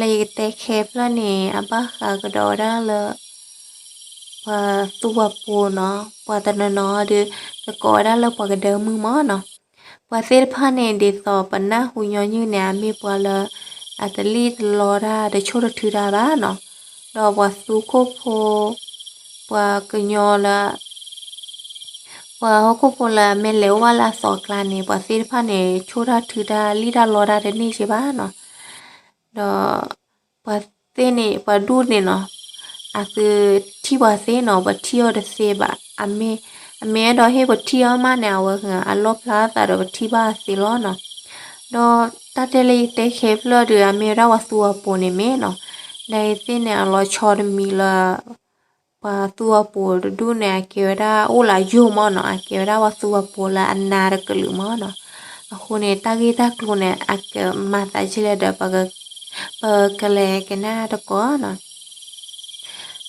လၢယကတဲခဲဖျၢၣ်န့ၣ် အဘၣ်ဃးကဒီးဝဲဒၣ်လၢ ပှၤသူပှၤပိာ်နီၤ, ပှၤတနီၤနီၤဒီး ကကိးဝဲဒၣ်လၢပှၤကဒၢမုၢ်မၢ်နီၤ. ပှၤသ့ၣ်တဖၣ်န့ၣ် ဒ်သိးပနၢ်ဟူညီနုၢ်န့ၣ် အမ့ၢ်ပှၤလၢ အတလံၣ်တလီတၢ် တဆိၣ်တထုတၢ်ဘၣ်နီၤ. ဒီးပှၤသူခိၣ်ဖိ ပှၤကညီလၢ ပှၤဟီၣ်ခိၣ်ဖိလၢအမ့ၢ်လဲၤအိၣ်ဘၣ်လၢအသီအကျါန့ၣ် ပှၤသ့ၣ်တဖၣ်န့ၣ် ဆိၣ်တၢ်ထုတၢ် လံၣ်တၢ်လီတၢ်တန့ၢ်က့ဘၣ်နီၤ. ဒီးပှၤသ့ၣ်န့ၣ် ပှၤဒူၣ်န့ၣ်နီၤ, အသုထံၣ်ပှၤသ့နီၤ, ပထံၣ်အီၤတသ့ဘၣ်. အမ့ၢ်အဲၣ်ဒိးဟ့ၣ်ပထံၣ်အီၤမးန့ၣ် အဝဲအလီၣ်ဖျါအသးဒီးပထံၣ်ဘၣ်အသ့လီၤနီၤ. ဒီးတၢ်တဲလၢယတဲခဲဖျၢၣ်ဒီး အမ့ၢ်ဝဲဒၣ်ပှၤသူပှၤပိာ်န့ၣ်မ့ၢ်နီၤ, ဒီးယသ့ၣ်န့ၣ် အလီၤဆီတမံၤလၢ ပှၤသူပှၤပိာ်တဒူၣ်န့ၣ် အကဲဝဲဒၣ်အိၣ်လၢယိာ်မၢ်နီၤ, အကဲဝဲဒၣ်ပှၤသူပှၤပိာ်လၢအနါတကလုာ်မၢ်နီၤ. အဃိန့ၣ် တၢ်ဂ့ၢ်တၢ်ကျိၤန့ၣ် အကမၤသးဒ်လဲၣ်ဒီး ပကလဲၤကနၣ်တကိးနီၤ.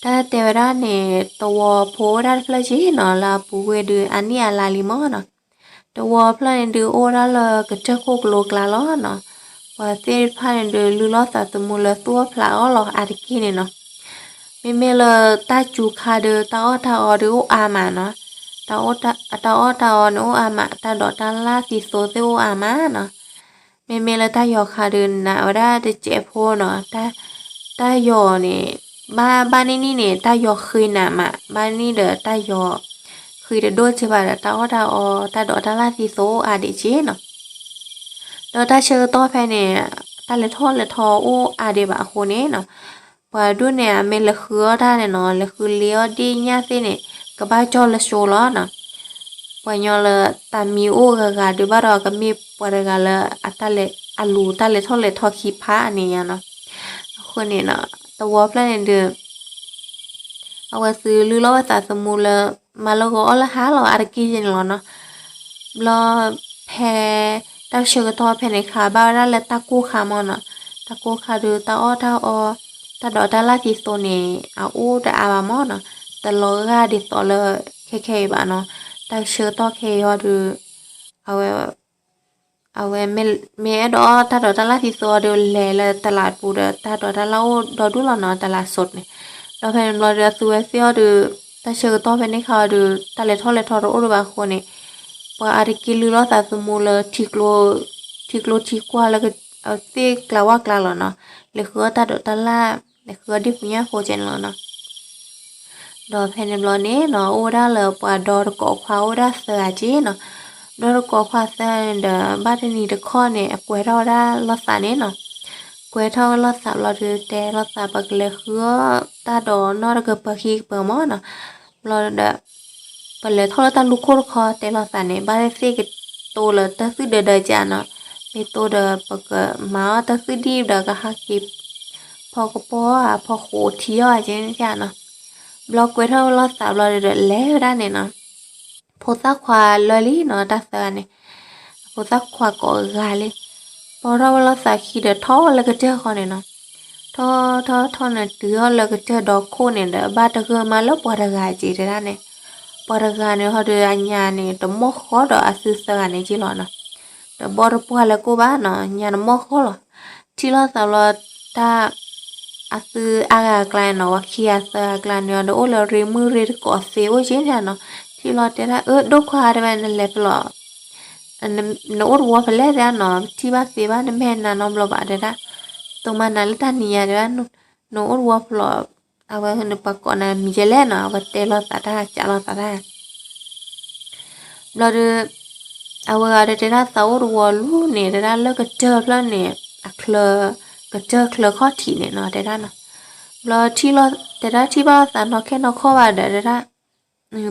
တၢ်တဲဝဲဒၣ်န့ၣ် သဝီဖိအိၣ်ဒၣ်တဖျၢၣ်က့နီၤ, လၢအပူၤကွံာ်ဒုး အနံၣ်အလါလံမၢ်နီၤ. သဝီဖျၢၣ်န့ၣ်ဒုး အိၣ်ဝဲဒၣ်လၢကစၢၢ်ခိၣ်ကလိကျါလီၤနီၤ. ပှၤသ့ၣ်တဖၣ်န့ၣ်ဒုး လုၢ်လီၢ်သးသမူလၢသူၣ်အီၣ်ဖျးအီၣ်လီၤအါတက့ၢ်န့ၣ်နီၤ. မ့မ့ၢ်လၢတၢ်စူၤခါဒီး တၢ်အီၣ်တၢ်အီဒုးအိၣ်အါမးနီၤ. တၢ်အီၣ်တၢ်အီန့ၣ်အိၣ်အါမး, တၢ်ဒိးတၢ်လၢ်သံသိသ့ၣ်အိၣ်အါမးနီၤ. မ့မ့ၢ်လၢတၢ်ယီၤခါဒုး နာ်ဝဲဒၣ်တစဲးဖိနီၤ. တၢ်ယီၤန့ၣ် ဘၣ်ဘၣ်နံၣ်နံၣ်န့ၣ် တၢ်ယီၤဃ့နးမး, ဘၣ်နံၣ်ဒီးတၢ်ယီၤဃ့တဒိၣ်က့ဘၣ်ဒီး တၢ်အီၣ်တၢ်အီ တၢ်ဒိးတၢ်လၢ်သံသိအိၣ်အါဒံးက့နီၤ. ဒီးတၢ်ဆၢကတီၢ်ဖဲန့ၣ် တၢ်လဲၤထီၣ်လဲၤထီအိၣ်အါဒံးဘၣ်အဃိန့ၣ်နီၤ, ပှၤဒူၣ်န့ၣ် အမ့ၢ်လဲၤဃုအီၣ်တၢ်န့ၣ်နီၤ, လဲၤဃုလ့အီၣ်ဒ့ၣ်ညၣ်သ့ၣ်န့ၣ် ကဘၣ်ကၠီၣ်လၢၡိလီၤနီၤ. ပှၤညီလၢတၢ်မံၤအိၣ်ဂၤဂၤဒုးဘၣ်ဒီး ကမ့ၢ်ပှၤတဂၤလၢ အတၢ်လဲၤအလူၤတၢ်လဲၤထီၣ်လဲၤထီခံဖးန့ၣ်ညါနီၤ. အဃိန့ၣ်နီၤ, သဝီဖျၢၣ်န့ၣ်ဒုး အဝဲသုလုၢ်လီၢ်ဝဲသးသမူလၢ မၤလၢဂီၤအီၣ်လၢဟါလီၤအါတက့ၢ်ယဲန့ၣ်လီၤနီၤ. ဘျီဖဲ တၢ်ဆၢကတီၢ်ဖဲန့ၣ်ခါ ဘၣ်ဝဲဒၣ်လၢတၢ်ကိၢ်ခါမၢ်နီၤ. တၢ်ကိၢ်ခါဒုး တၢ်အီၣ်တၢ်အီ တၢ်ဒိးတၢ်လၢ်သံသိန့ၣ် အအိၣ်တအါဘၣ်မၢ်နီၤ. တလီၤဂာ်ဒ်သိးလၢ ခဲခဲအံၤဘၣ်နီၤ. တၢ်ဆၢကတီၢ်ခဲအံၤဟီဒုး အဝဲ အဝဲမ့ၢ်အဲၣ်ဒိးအီၣ်တၢ်ဒိးတၢ်လၢ်သံသိဒီး လဲၤလၢတလးပူၤဒီး တၢ်ဒိးတၢ်လၢ်အိၣ်ဒီဒူၣ်လီၤနီၤ, တလးစိးန့ၣ်. ဒီးဖဲန့ၣ်ဘျီဒီး အသုဝဲသ့ၣ်အီၤဒီး တၢ်ဆၢကတီၢ်ဖဲန့ၣ်ခါအီၤဒီး တၢ်လဲၤထီၣ်လဲၤထီတအိၣ်ဒံးဘၣ်အဃိန့ၣ်, ပှၤအါတက့ၢ်လုၢ်လီၤသးသမူလၢ ထံကျိထံကွၢ်လၢ သ့ၣ်ကျါဝၣ်ကျါလီၤနီၤ, လဲၤဃုအီၣ်တၢ်ဒိးတၢ်လၢ်, လဲၤဃုအီၣ်ဒ့ၣ်ပူၤညၣ်ဖိကဲန့ၣ်လီၤနီၤ. ဒီးဖဲန့ၣ်ဘျီန့ၣ်နီၤ အိၣ်ဝဲဒၣ်လၢပှၤဒီတကိးခွါအိၣ်ဝဲဒၣ်သၢဂၤက့နီၤ. ဒီတကိးခွါသၢဂၤန့ၣ်ဒီး ဘၣ်တနံၤတခီန့ၣ် အကွဲးထီၣ်ဝဲဒၣ်လိာ်သးန့ၣ်နီၤ. ကွဲးထီၣ်ဝဲလိာ်သးဘျီဒီး တဲလိာ်သး ပကလဲၤဃုအီၣ်တၢ်ဒိးနီၢ်တကပၤခံကပၤမၢ်နီၤ. ဘျီဒီး ပလဲၤထီၣ်လၢတၢ်လူၢ်ခိၣ်တခီ တဲလိာ်သးန့ၣ် ဘၣ်သ့ၣ်ကတိၤလၢတၢ်သွံၣ်ဒၢဒၢကနီၤ. မ့ၢ်တိၤဒီး ပကမၤအီၣ်တၢ်သွံၣ်ဒံၣ်ဒီး ကဟးက့ၤဖီကပီၤဧါ ဖီဃိးထံအီၤဧါကဲန့ၣ်နီၤ. ဘျီကွဲးထီၣ်ဝဲလိာ်သးဘျီဒီး လဲၤဝဲဒၣ်န့ၣ်နီၤ. ဖိသၣ်ခွါလၢာ်လံနီၤ တၢ်သၢဂၤန့ၣ်, အဖိသၣ်ခွါကိးဂၤလံ. ပီၣ်ထီၣ်ဝဲလိာ်သးခံဒီးထီၣ်ဝဲလၢကတၢၢ်ဃီန့ၣ်နီၤ. ထီၣ်ထီၣ်ထီၣ်န့ၣ် တုၤထီၣ်လၢကတၢၢ်ဒီခိၣ်န့ၣ်ဒီး ဘၣ်တဂၢၢ်မးလၢပှၤတဂၤက့တဲဒၣ်န့ၣ်. ပှၤတဂၤန့ၣ်ဟီဒီး အညါန့ၣ် တမီၢ်ဃီဒီးအသုသၢဂၤန့ၣ်က့လီၤနီၤ. ဒီးဘီတပှၢ်လၢကိၢ်ဘၣ်နီၤ ညါတမီၢ်ဃီလီၤ. ထံၣ်လိာ်သးဘျီ တၢ် အသုအါဂၤအကျါန့ၣ်နီၤ ပှၤခံဂၤသၢဂၤအကျါန့ၣ်ဒီး အိၣ်လၢရ့မုၣ်ရ့တကိးသ့အိၣ်က့န့ၣ်နီၤ. ထံၣ်လီၤတဲဒၣ် အၢ ဒိၣ်ခွါတဲဝဲ နလဲၤဖဲလဲၣ် နအိၣ်တဝီဖဲလဲၣ်တဲဒၣ်နီၤ ပထံၣ်ဘၣ်သ့ဘၣ် နမ့ၢ်နၤနီတဘျီဘၣ်တဲဒၣ်. တိၢ်မးနၤလၢတၢ်နံၤညါတဲဒၣ်, နအိၣ်တဝီဖဲလဲၣ်, အဝဲနပှၤကိးနၤမံၤယဲလဲၣ်နီၤ အဝဲတဲလိာ်သးတၢ် ကးလိာ်သးတၢ် ဘျီဒီး အဝဲဂၤဒီးတဲဒၣ်သးအိၣ်တဝီလူၤန့ၣ် တဲဒၣ်လၢကတၢၢ်ဖျၢၣ်န့ၣ် အချၢ ကတၢၢ်ချၢခီၣ်ထံးန့ၣ်နီၤ တဲဒၣ်နီၤ. ဘျီထံၣ်လီၤ တဲဒၣ်ထံၣ်ဘၣ်လိာ်သးနီၢ်ခဲနီၢ်ခီ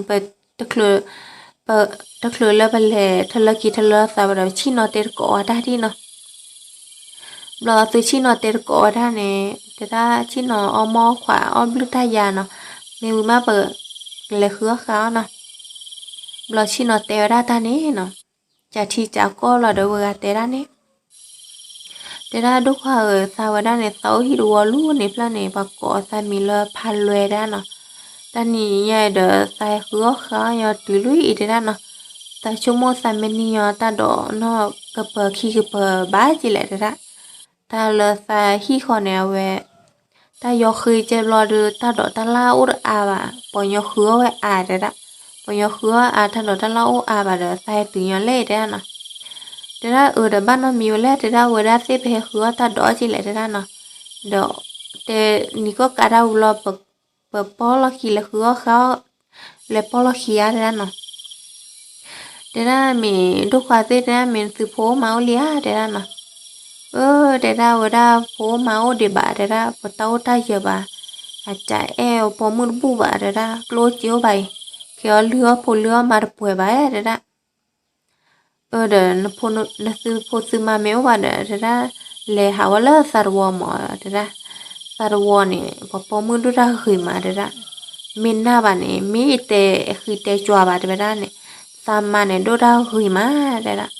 ဘၣ်ဒီး တဲဒၣ် ပ တချုးလၢပလဲၤထလၢက့ၤထလၢသးဘၣ်ဒီး ပဆ့ၣ်နီၤတဲတကိးဝဲတၢ်ဒံၣ်နီၤ. ဘျီသုဆ့ၣ်နီၤတဲတကိးဝဲဒၣ်န့ၣ် တဲဒၣ်ဆ့ၣ်နီၤအီၣ်မီၢ်ခွါအီၣ်ဘျုၣ်တၢ်ယါနီၤ, မ့ၢ်ဝံၤမးပလဲၤဃုအီၣ်ဃာ်အီၣ်နီၤ. ဘျီဆ့ၣ်နီၤတဲဝဲဒၣ်တၢ်န့ၣ်နီၤ, ကးထံကးကီၢ်လီၤဒီးဝဲဂၤတဲဒၣ်န့ၣ် တဲဒၣ်ဒိၣ်ခွါဧၢ သးဝဲဒၣ်န့ၣ် သးအိၣ်ဟံၣ်တဝီလူၤန့ၣ်ဖျၢၣ်န့ၣ် ပှၤကိးသးမံၤလၢဖးလွဲဒၣ်နီၤ. တၢ်နံၤညါအံၤဒီး သးဟဲဃုအီၣ်ဃာ်အီၣ်ညီတုၤလံအံၤတဲဒၣ်နီၤ. သးဆိကမိၣ်သးမ့ၢ်နံၤညီတၢ်ဒိးနီၢ်ကပၤခံကပၤဘၣ်က့လဲၣ်တဲဒၣ်. တၢ်လၢသးဟံၣ်ဃီန့ၣ် အဝဲ တၢ်ယီၤဃ့ကဲဘျီဒီး တၢ်ဒိးတၢ်လၣ်အိၣ်တအါဘၣ်, ပှၤညီဃုအီၣ်ဝဲအါတဲဒၣ်, ပှၤညီဃုအီၣ်အါ တၢ်ဒိးတၢ်လၣ်အိၣ်အါဘၣ်ဒီး သးဟဲတုၤညီလဲၣ်တဲဒၣ်နီၤ. တဲဒၣ်အၢဒီး ဘၣ်နီတမံၤဝဲလဲၣ်တဲဒၣ်, ဝဲဒၣ်သ့ၣ်ပဟဲဃုအီၣ်တၢ်ဒိးက့လဲၣ်တဲဒၣ်နီၤ. ဒီးတဲနံၤကီၢ်ကးတၢ်ဝံၤလီၤ ပပီၢ်လီၢ်ခံလဲၤဃုအီၣ်ဃုအီၣ်, လဲၤပီၢ်လီၢ်ခံဧါတဲဒၣ်နီၤ. တဲဒၣ်မ့ၢ်ဒိၣ်ခွါသ့ၣ်တဲဒၣ် မ့ၢ်နသုဖိအိၣ်မးအိၣ်လံဧါတဲဒၣ်နီၤ. အၢ တဲဒၣ်ဝဲဒၣ်ဖိအိၣ်မးအိၣ်ဒံးဘၣ်တဲဒၣ်, ပတၢ်အိၣ်တၢ်ယၢၤဘၣ်, အစးအဲၣ်အပိာ်မုၣ်တဘူၣ်ဘၣ်တဲဒၣ်, ကျိၣ်အိၣ်စ့အိၣ်ဘၣ်အံၤ, ခဲအီၤလုၢ်အီၣ်ဖိလုၢ်အီၣ်မါတပှဲၤဘၣ်တဲဒၣ်. အၢ ဒီး နသုဖိသုမါမ့ၢ်အိၣ်ဘၣ်ဒီးတဲဒၣ်, လဲၤဟးဝဲလၢသးတဝီမးတဲဒၣ်, သးတဝီန့ၣ် ပှၤပိာ်မုၣ်ဒိၣ်တၢ်ဂ့ၤမးတဲဒၣ်, မ့ၢ်နၢ်ဘၣ်န့ၣ် မ့ၢ်တဲဃံတဲကွၢ်ဘၣ်တဲဝဲဒၣ်န့ၣ်, သးမါန့ၣ်ဒိၣ်တၢ်ဂ့ၤမးတဲဒၣ်.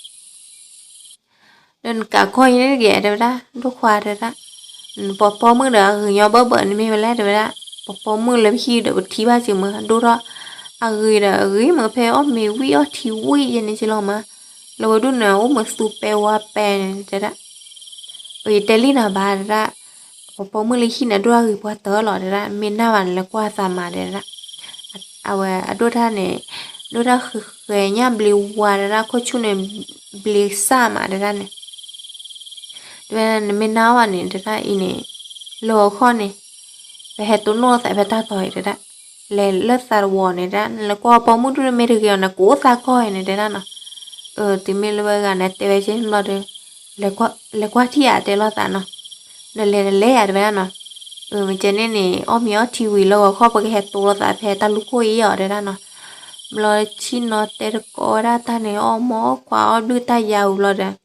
ဒီးနကးကီၢ်အံၤန့ၣ်တဂ့ၤတဲဝဲဒၣ်, ဒိၣ်ခွါတဲဒၣ်, ပှၤပိာ်မုၣ်ဒီးအဂ့ၤညီဘၢဘၢန့ၣ်မ့ၢ်ဝဲလဲၣ်တဲဝဲဒၣ်, ပှၤပိာ်မုၣ်လၢပဟံၣ်ဒီးပထံၣ်ဘၣ်စ့ၢ်မ့ၢ်ဒိၣ်ထီၣ်, အဂ့ၤဒီးအဂ့ၤမ့ၢ်ဖဲအီၣ်မ့ၤဝံၣ်အီၣ်ထံဝံၣ်ယဲန့ၣ်ကလီၤမး, လၢဝဲဒၣ်န့ၣ် အိၣ်မ့ၢ်သူပဲဝါပဲန့ၣ်တဲဒၣ်. အၢ ယတဲလံနၤဘၣ်တဲဒၣ်, ပှၤပိာ်မုၣ်လၢဟံၣ်န့ၣ် ဒိၣ်တၢ်ဂ့ၤပှၤတၢၢ်လီၤတဲဒၣ်, မ့ၢ်နၢ်ဘၣ်န့ၣ် လဲၤကွၢ်သးမါတဲဒၣ်. အဝဲအဒိၣ်တၢ်န့ၣ်, ဒိၣ်တၢ်ဃဲၤညၣ်ဘျံးဝါတဲဒၣ်, ခိၣ်ဆူၣ်န့ၣ် ဘျံးစၢ်မးတဲဒၣ်န့ၣ်. တဲဝဲဒၣ်နမ့ၢ်နၢ်ဘၣ်န့ၣ်တဲဒၣ်အံၤန့ၣ်, လၢဂီၤခီန့ၣ် ပဟဲတိၢ်နီၣ်သးဖဲတၢ်တီၤအံၤတဲဒၣ်, လဲၤလၢသးတဝီန့ၣ်တဲဒၣ်, နလဲၤကွၢ်ပိာ်မုၣ်ဒိၣ်န့ၣ်မ့ၢ်တဂ့ၤအီၤန့ၣ် ကအိၣ်သးကီၢ်အံၤန့ၣ်တဲဒၣ်နီၤ. အၢ တုၤမ့ၢ်လၢဝဲဂၤန့ၣ်တဲဝဲက့ၤဘျီဒီး, လဲၤကွၢ်ထံၣ်ဧါတဲလိာ်သးနီၤ. ဒီးလဲၤတလဲၣ်ဧါတဲဝဲဒၣ်နီၤ. အၢ မ့ၢ်ကဲန့ၣ်န့ၣ် အီၣ်မ့ၤအီထံဝံၤလၢဂီၤခီ ပကဟဲတိၢ်လိာ်သးဖဲတၢ်လူၢ်ခိၣ်အံၤအီၤတဲဒၣ်နီၤ. ဘျီဆ့ၣ်နီၤတဲတကိးဝဲဒၣ်တၢ်န့ၣ် အီၣ်မ့ၤအီခွါအီၣ်ဘျုၣ်တၢ်ယါဝံၤဘျီဒီး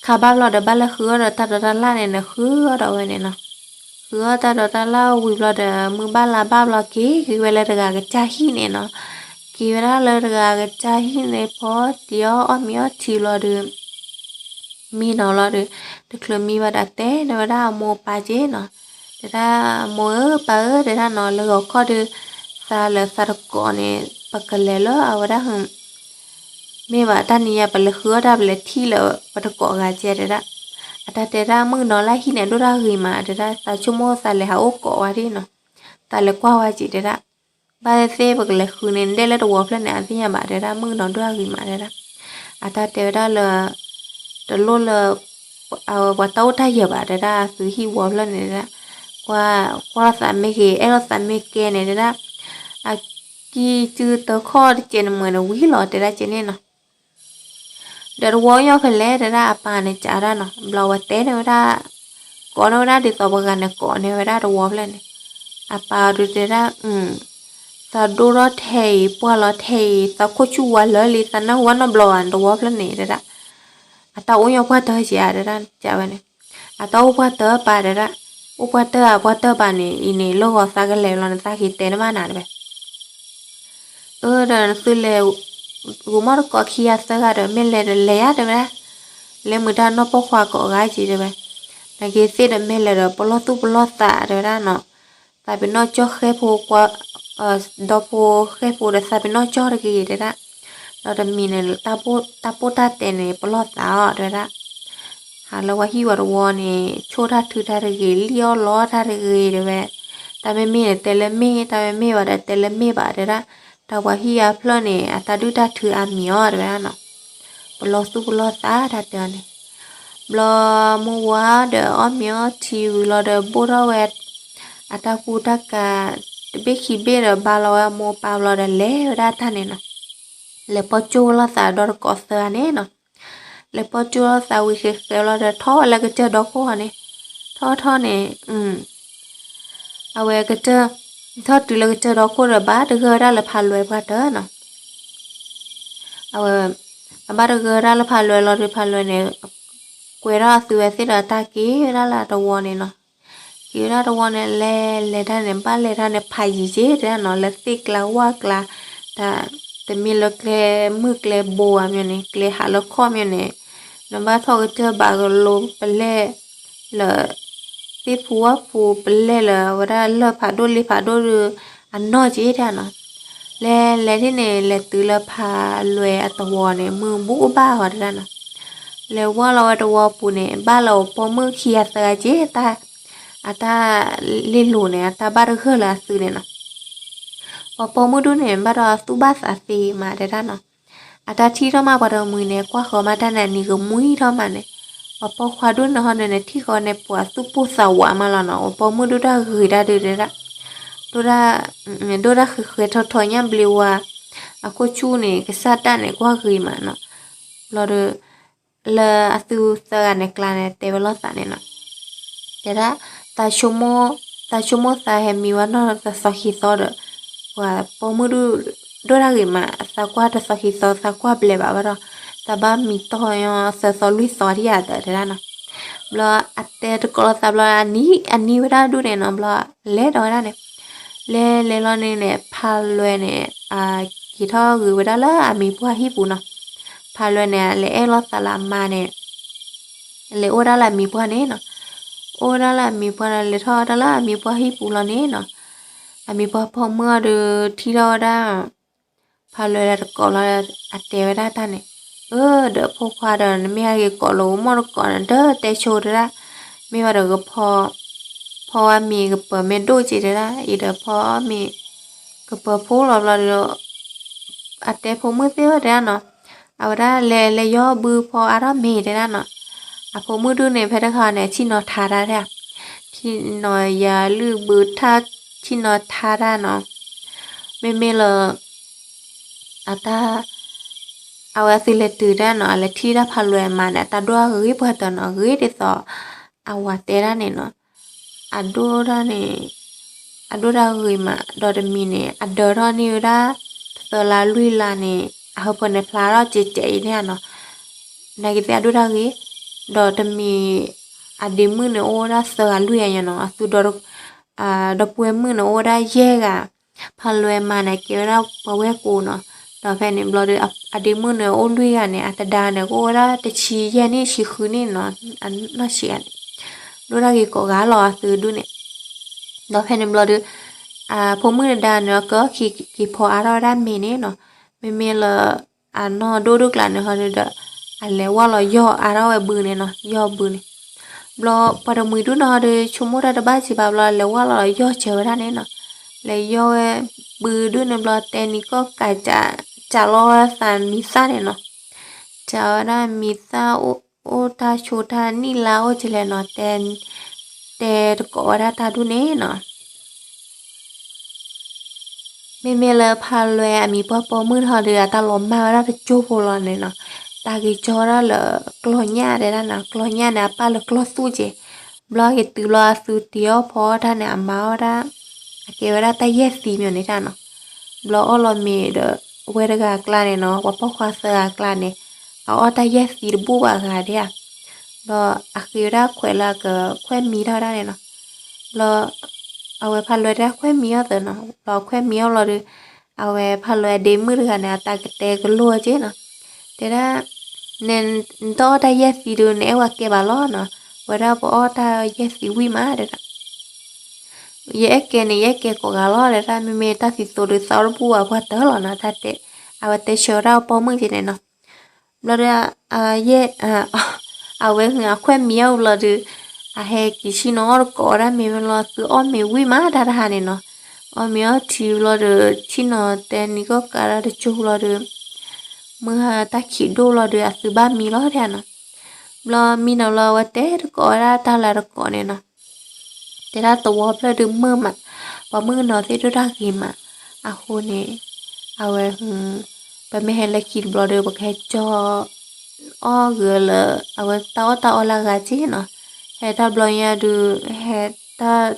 ခါဘၣ်ဘျီဒီးဘၣ်လဲၤဃုအီၣ်ဒီးတၢ်ဒိးတၢ်လၣ်န့ၣ် နဃုအီၣ်ဒီးဝဲန့ၣ်နီၤ. ဃုအီၣ်တၢ်ဒိးတၢ်လၣ်ဝံၤဘျီဒီး မုၢ်ဘၣ်လါဘၣ်ဘျီက့ၤက့ၤဝဲလၢတဂၤကစၢ်ဟံၣ်န့ၣ်နီၤ. က့ၤဝဲဒၣ်လၢတဂၤကစၢ်ဟံၣ်န့ၣ် ဖီတံၤအီၣ်အီၣ်မ့ၤအီထံဘျီဒီး မံနီၤလီၤဒီး တချုးမံဘၣ်ဒီးတဲန့ၢ်ဝဲဒၣ်အမိၢ်အပၢ်က့ၤနီၤ. တဲဒၣ်မိၢ်ဧၢပၢ်ဧၢ တဲဒၣ်နီၤ လၢဂီၤခီဒီး သးလၢသးတကိးန့ၣ် ပကလဲၤလၢအဝဲဒၣ် မ့ၢ်ဘၣ်တၢ်နံၤညါ ပလဲၤဃုအီၣ်တၢ် ပလဲၤထံၣ်လၢပတကိးဂၤကဲတဲဒၣ်. အတၢ်တဲဒၣ်မုၣ်ကနီၤလၢဟံၣ်န့ၣ် ဒိၣ်တၢ်ဂ့ၤမးတဲဒၣ် သးဆိကမိၣ်သးလဲၤဟးအိၣ်ကိးဝဲဒၣ်နီၤ. သးလဲၤကွၢ်ဝဲက့ၤတဲဒၣ်. ဘၣ်သ့ၣ်သ့ၣ်ပကလဲၤဃုန့ၣ် ဒဲလၢတဝီဖျၢၣ်န့ၣ် အသ့ၣ်ညါဘၣ်တဲဒၣ် မုၣ်ကနီၤဒိၣ်တၢ်ဂ့ၤမးတဲဒၣ်. အတၢ်တဲဝဲဒၣ်လၢ တလိၣ်လၢ အဝဲပှၤတၢ်အိၣ်တၢ်ယၢၤဘၣ်တဲဒၣ် သုဟံၣ်ဝီဖျၢၣ်န့ၣ်တဲဒၣ်. ကွၢ် ကွၢ်လိာ်သးမ့ၢ်ဂ့ၤ အဲၣ်လိာ်သးမ့ၢ်ကဲန့ၣ်တဲဒၣ်. အကံၢ်စုတခီၣ်တကဲးန့ၣ်မ့ၢ်န့ၣ်ဝံၤလီၤတဲဒၣ်ကဲန့ၣ်နီၤ. ဒီးတဝီအိၣ်ညီဖဲလဲၣ်တဲဒၣ် အပၢ်န့ၣ်ကးဒၣ်နီၤ ဘျီဝဲတဲန့ၢ်ဝဲဒၣ် ကိးန့ၢ်ဝဲဒၣ်ဒ်သိးပှၤဂၤန့ၣ်ကိးန့ၢ်ဝဲဒၣ်တဝီဖျၢၣ်န့ၣ်. အပၢ်အီၤဒုးတဲဒၣ် သးဒိၣ်ထီၣ်ထဲအံၤ ပှၢ်လီၤထဲအံၤ သးခိၣ်ဆူၣ်ဝါလၢာ်လံ သးနၢ်ဟူဘၣ်နီတဘျီဘၣ် တဝီဖျၢၣ်န့ၣ်တဲဒၣ်. အတၢ်အိၣ်ညီပှၢ်တၢၢ်ကဲဧါတဲဒၣ် ကးဝဲန့ၣ်. အတၢ်အိၣ်ပှၢ်တၢၢ်ပၢ်တဲဒၣ်. အိၣ်ပှၢ်တၢၢ်ဧါ ပှၢ်တၢၢ်ပၢ်န့ၣ် အံၤန့ၣ် လၢဂီၤသးကလဲၤဘျီန့ၣ် သးက့ၤတဲတဘၣ်နၤတဲဝဲ. အၢ ဒီးနသုလဲၤ ဂီၤမီၢ်တကိးခံဂၤသၢဂၤဒီး မ့ၢ်လဲၤဒီးလဲၤယါတဲဝဲဒၣ်. လဲၤမုာ်တၢ်နီၢ်ပိာ်ခွါကိးဂၤက့ၤတဲဝဲ. နက့ၤသ့ၣ်ဒီးမ့ၢ်လဲၤဒီးပလီၢ်သူၣ်ပလီၢ်သးတဲဝဲဒၣ်နီၤ. သးပ့ၤနီၣ်ကၠီၣ်ဃဲဖိကွၢ် ဒီဖိဃဲဖိဒီးသးပ့ၤနီၣ်ကၠီၣ်တဂ့ၤတဲဒၣ်. ဒီးတမံၤန့ၣ် တၢ်ပိၢ်တၢ်တဲန့ၣ် ပလီၢ်သးအီၤတဲဝဲဒၣ်. ဟးလၢပှၤဟံၣ်ဝီတဝီန့ၣ် ဆိၣ်တၢ်ထုတၢ်တဂ့ၤ လံၣ်အီၣ်လီတၢ်တဂ့ၤတဲဝဲ. တၢ်မ့မ့ၢ်န့ၣ် တဲလၢမ့ၢ် တၢ်မ့မ့ၢ်ဘၣ်ဒီး တဲလၢမ့ၢ်ဘၣ်တဲဒၣ်. တၢ်ပှၤဟံၣ်အါဖျၢၣ်န့ၣ် အတၢ်ဒုၣ်တၢ်ထုအါမံၤအီၤတဲဝဲဒၣ်နီၤ. ပလီၢ်သူၣ်ပလီၢ်သးတၢ်တဲအီၤန့ၣ်. ဘျီမုၢ်ဝါဒီးအီၣ်မ့ၤအီထံဝံၤလီၤဒီး ဘိၣ်ထီၣ်ဝဲ အတၢ်ကူတၢ်ကၤ တဘ့ၣ်ခံဘ့ၣ်ဒီး ဘါလီၤဝဲအမိၢ်ပၢ်ဘျီဒီး လဲၤဝဲဒၣ်တၢ်န့ၣ်နီၤ. လဲၤပိာ်ကၠိၣ်လိာ်သးဒီတကိးသၢဂၤန့ၣ်နီၤ. လဲၤပိာ်ကၠိၣ်လိာ်သးဝံၤဃဲးဃဲးလီၤဒီး ထီၣ်ဝဲလၢကစၢၢ်ဒီခိၣ်အီၤန့ၣ်. ထီၣ်ထီၣ်န့ၣ် အဝဲကစၢၢ် ထီၣ်တုၤလၢကစၢၢ်ဒီခိၣ်ဒီး ဘၣ်တဂၢၢ်ဝဲဒၣ်လၢဖးလွဲပှၢ်တၢၢ်နီၤ. အဝဲ အဘၣ်တဂၢၢ်ဝဲဒၣ်လၢဖးလွဲလီၤဒီး ဖးလွဲန့ၣ် ကွဲးထီၣ်အသုဝဲသ့ၣ်ဒီး တၢ်က့ၤဝဲဒၣ်လၢအတဝီန့ၣ်နီၤ. က့ၤဝဲဒၣ်တဝီန့ၣ် လဲၤလဲၤတၢ်န့ၣ် ဘၣ်လဲၤတၢ်န့ၣ် ဖးယံၤက့ၤတဲဒၣ်နီၤ လၢသ့ၣ်ကျါဝၣ်ကျါ တၢ် တမ့ၢ်လၢကျဲမုၢ်ကျဲဘိဧါမ့ၢ်န့ၣ် ကျဲဟးလၢခီၣ်မ့ၢ်န့ၣ် နဘၣ်ထီၣ်ကစၢၢ်ဘၣ်ကလိပလဲၢ် လၢ သ့ၣ်ဖူဝၣ်ဖူပလဲၢ်လၢ အဝဲဒၣ်လၢၢ်ဖးဒိၣ်လ့ဖးဒိၣ်ဒီး အနီၢ်က့ၤတဲဒၣ်နီၤ. လဲၤလဲၤဒ်န့ၣ် လဲၤတုၤလၢဖးလွဲအတဝီန့ၣ် မုၢ်ဘူဘၣ်အီၤတဲဒၣ်နီၤ. လဲၤဝၢ်လီၤဝဲတဝီပူၤန့ၣ် ဘၣ်လၢပှၤပိာ်မုၣ်ခံဂၤသၢဂၤက့ၤ တၢ် အတၢ်လ့လိၤန့ၣ် အတၢ်ဘၣ်တဂၢၢ်လၢအသုးန့ၣ်နီၤ. ပှၤပိာ်မုၣ်ဒူၣ်န့ၣ် ဘၣ်ဒီးသူၣ်ဘၣ်သးသ့မးတဲဒၣ်နီၤ. အတၢ်ထံၣ်ထီၣ်မးပှၤတမှံၤန့ၣ် ကွၢ်ဃီၤမးတၢ်န့ၣ် အနံၤကမှံထီၣ်မးန့ၣ်, ပှၤပိာ်ခွါဒူၣ်န့ၣ်ဟီန့ၣ် ထံၣ်ဃီန့ၣ်ပှၤသူၣ်ပိၢ်သးဝးမးလီၤနီၤ. ပှၤပိာ်မုၣ်ဒူၣ်တၢ်ဂ့ၤတၢ်ဒုးတဲဒၣ်, ဒိၣ်ဒၣ်, ဒိၣ်ဒၣ်ဃဲးဃဲးထီထီညၣ်ဘျ့ဝါ, အခိၣ်ဆူၣ်န့ၣ် ကစၢ်တၢ်န့ၣ် ကွၢ်ဂ့ၤမးနီၤ. ဘျီဒီး လၢအသုးသၢဂၤန့ၣ်ကျါန့ၣ် တဲဝဲလိာ်သးန့ၣ်နီၤ. တဲဒၣ်, သးဆိကမိၣ်သးဟဲမံဝဲနီၢ်တသီခံသီဒီး ပှၤပိာ်မုၣ်ဒူၣ် ဒိၣ်တၢ်ဂ့ၤမး သးကွၢ်တသီခံသီ သးကွၢ်ဘျဲးဘၣ်ဘၣ်ဒီး သးဘၣ်မံတီၢ်သၢသီလွံၢ်သီဒံးဧါသၢတဲဒၣ်နီၤ. ဘျီအတဲတကိးလိာ်သးဘျီ အနံၤဝဲဒၣ်ဒူၣ်န့ၣ်နီၤ ဘျီလဲၤဒီးဝဲဒၣ်န့ၣ် လဲၤလဲၤလီၤန့ၣ်န့ၣ် ဖးလွဲန့ၣ် က့ၤထီၣ်ဂ့ၤဝဲဒၣ်လၢအမံၤပှၢ်ဟံၣ်ပူၤနီၤ. ဖးလွဲန့ၣ် အလဲၤအဲၣ်လိာ်သးလၢအမါန့ၣ် လဲၤအိၣ်ဝဲဒၣ်လၢအမံၤပှၢ်န့ၣ်နီၤ. အိၣ်ဝဲဒၣ်လၢအမံၤပှၢ်န့ၣ် လဲၤထီၣ်ဝဲဒၣ်လၢအမံၤပှၢ်ဟံၣ်ပူၤလီၤန့ၣ်နီၤ. အမံၤပှၢ်ပိာ်မုၣ်အီၤဒီးထံၣ်ထီၣ်ဝဲဒၣ် ဖးလွဲဒီးတကိးလီၤ အတဲဝဲဒၣ်တၢ်န့ၣ်, အၢ ဒီးဖိခွါဒီး နမ့ၢ်ဟဲက့ၤကိးလၢ အိၣ်မီၢ်တကိးန့ၣ် ဒၢတဲဆိတဒၣ်, မ့ၢ်ဝဲဒီးကဖီ, ဖီဝဲမ့ၤကပၢၤမ့ၢ်ဒိၣ်က့တဒၣ် အံၤဒီးဖီမ့ၤကပၢၤဖိလီၤဘျီဒီး အတဲဖိမုၣ်သ့ၣ်ဝဲတဒၣ်နီၤ, အဝဲဒၣ်လဲၤလဲၤယီၢ်ဘုဖီအါထီၣ်မ့ၤတဒၣ်နီၤ. အဖိမုၣ်ဒူၣ်န့ၣ် ဖဲတခါန့ၣ် ဆ့ၣ်နီၤထါတၢ်ဒၣ်, ဆ့ၣ်နီၤယၤလုၢ်ဘုထၢ် ဆ့ၣ်နီၤထါတၢ်နီၤ. မ့မ့ၢ်လၢ အတၢ် အဝဲသုးလဲၤတုၤတၢ်နီၤ အလဲၤထံၣ်တၢ်ဖးလွဲအမါန့ၣ် အတၢ်ဒိၣ်အဂ့ၤပှၤတၢၢ်နီၤ ဂ့ၤဒ်သိး အဝၤတဲဒၣ်န့ၣ်နီၤ, အဒိၣ်တၢ်န့ၣ် အဒိၣ်တၢ်ဂ့ၤမး ဒီးတမံၤန့ၣ် အဒၢထီၣ်န့ၢ်ဝဲဒၣ် သၢလါလွံၢ်လါန့ၣ် အဟၢဖၢန့ၣ်ဖျါထီၣ်ကဲကဲအံၤန့ၣ်နီၤ, နာ်က့သ့ၣ်အဒိၣ်တၢ်ဂ့ၤ, ဒီးတမံၤ အဒ့မုၣ်န့ၣ်အိၣ်ဝဲဒၣ်သၢဂၤလွံၢ်ဂၤညါနီၤ အသုဒီ ဒီပုၢ်ဝဲၢ်မုၣ်န့ၣ် အိၣ်ဝဲဒၣ်ယဲၢ်ဂၤ, ဖးလွဲမါန့ၣ် ကဲဝဲဒၣ်ပှၤဝဲၢ်ကိာ်နီၤ, ဒီးဖဲန့ၣ်ဘျီဒီး အဒ့မုၣ်န့ၣ် အိၣ်လွံၢ်ဂၤန့ၣ် အတဒါန့ၣ် ကအိၣ်ဝဲဒၣ်တဆံယဲၢ်နံၣ်ဆံဃုနံၣ်နီၤ, နီၢ်ဆံးဂၤန့ၣ်, ဒိၣ်ဒၣ်ဂ့ၤကိးဂၤလီၤအသုဒူၣ်န့ၣ်, ဒီးဖဲန့ၣ်ဘျီဒီး အဖိမုၣ်တဒါန့ၣ် ကက့ၤဖီအါထီၣ်ဝဲဒၣ်မ့ၤန့ၣ်နီၤ, မ့မ့ၢ်လၢ အနီၢ်ဒိၣ်ဒိၣ်ကျါန့ၣ်ဟီဒီး အလဲၤဝၢ်လီၤယီၢ်အါထီၣ်ဝဲဘုန့ၣ်နီၤ, ယီၢ်ဘုန့ၣ်, ဘျီပှၤတမှံၤဒူၣ်န့ၣ်ဟီဒီး ဆိကမိၣ်တၢ်တဘၣ်စံးဘၣ်ဘျီ လဲၤဝၢ်လီၤယီၢ်စၢၤဝဲဒၣ်န့ၣ်နီၤ, လဲၤယီၢ်ဝဲဘုဒူၣ်န့ၣ်ဘျီ တဲနံၤကီၢ်ကး စးလီၤဝဲသးမံၤသၣ်န့ၣ်နီၤ, စးဝဲဒၣ်မံၤသၣ် အိၣ်တၢ်ဆိးတၢ်နံၣ်လါအိၣ်ကလဲၣ်နီၤ, တဲ တဲတကိးဝဲဒၣ်တၢ်ဒူၣ်န့ၣ်နီၤ. မ့မ့ၢ်လၢဖးလွဲအမံၤပှၢ်ပိာ်မုၣ်ဟီဒီး အတၢ်လီၤမၢ်ဝဲဒၣ်တကၠိဖိလီၤန့ၣ်နီၤ, တၢ်ဂ့ၤကၠီဒၣ်လၢကျီၢ်ညၣ်တဲဒၣ်နီၤ, ကျီၢ်ညၣ်န့ၣ် အပၢ်လၢကျီၢ်သူၣ်က့, ဘျီဂ့ၤတုၤဘျီအသုတ့ၤအီၣ်ဖီအီၣ်တၢ်န့ၣ် အမၤအီၣ်ဒၣ် အကဲဝဲဒၣ်တၢ်ယဲၢ်သံမ့ၢ်န့ၣ်တၢ်နီၤ, ဘျီအီၣ်လီၤမ့ၤဒီး ဝဲတဂၤအကျါန့ၣ်နီၤ, ပှၤပိာ်ခွါသၢဂၤအကျါန့ၣ် အအီၣ်တၢ်ယဲၢ်သံတဘူၣ်ဘၣ်ဂၤဒၣ်ဧါ, ဘျီအဃ့ဝဲဒၣ်ခွဲးလၢအကခွဲးမံထီၣ်ဒၣ်န့ၣ်နီၤ, ဘျီ အဝဲဖးလွဲတဲဒၣ်ခွဲးမံအီၣ်သၢနီၤ, ဘျီခွဲးမံအီၣ်လီၤဒီး အဝဲဖးလွဲအဒ့မုၣ်တဂၤန့ၣ် အတၢ်ကတဲကလိာ်က့နီၤ, တဲဒၣ် နတအီၣ်တၢ်ယဲၢ်သံဒီး နအဲၣ်ဝဲကဲဘၣ်လီၤနီၤ, ဝဲဒၣ်ပအီၣ်တၢ်ယဲၢ်သံဝံၣ်မးတဲဒၣ် ယအဲၣ်ကဲန့ၣ် ယအဲၣ်ကဲကိးဂၤလီၤတဲဒၣ်, မ့မ့ၢ်တၢ်သံသိးဒီး သးအိၣ်တဘူၣ်ဘၣ်ပှၤတၢၢ်လီၤနီၤ, တၢ်တဲ အဝဲတဲဆၢဝဲဒၣ်အပိာ်မုၣ်က့န့ၣ်နီၤ, ဘျီဒီး အဝဲအခွဲးမံအီၣ်ဘျီဒီး အဟဲက့ၤဆ့ၣ်နီၤအီၣ်တကိးဝဲဒၣ်မ့ၤဝဲလီၤ, သုအီၣ်မ့ၤဝံၣ်မးတၢ်တဟါန့ၣ်နီၤ, အီၣ်မ့ၤအီထံဘျီဒီး ဆ့ၣ်နီၤတဲနံၤကီၢ်ကးဒၣ်တကၠိဘျီဒီး မုၢ်ဟါတၢ်ခံးဒိၣ်လီၤဒီး အသုဘၣ်မံလီၤဒၣ်နီၤ, ဘျီမံနီၤဘျီ အဝဲတဲတကိးဝဲဒၣ်တၢ်လၢတကိးန့ၣ်နီၤ, တဲဒၣ်သဝီဖျၢၣ်ဒုးမုာ်မး, ပှၤမုၣ်ကနီၤသ့ၣ်ဒိၣ်တၢ်ဂ့ၤမး, အဃိန့ၣ် အဝဲ ပမ့ၢ်ဟဲလၢခံတဘျီဒီး ပကဟဲကၠီ အီၣ်ဂ့ၤလၢ အဝဲတၢ်အီၣ်တၢ်အီလၢအဂၤက့နီၤ, ဟဲတၢ်ဘျီညါဒုး ဟဲတၢ်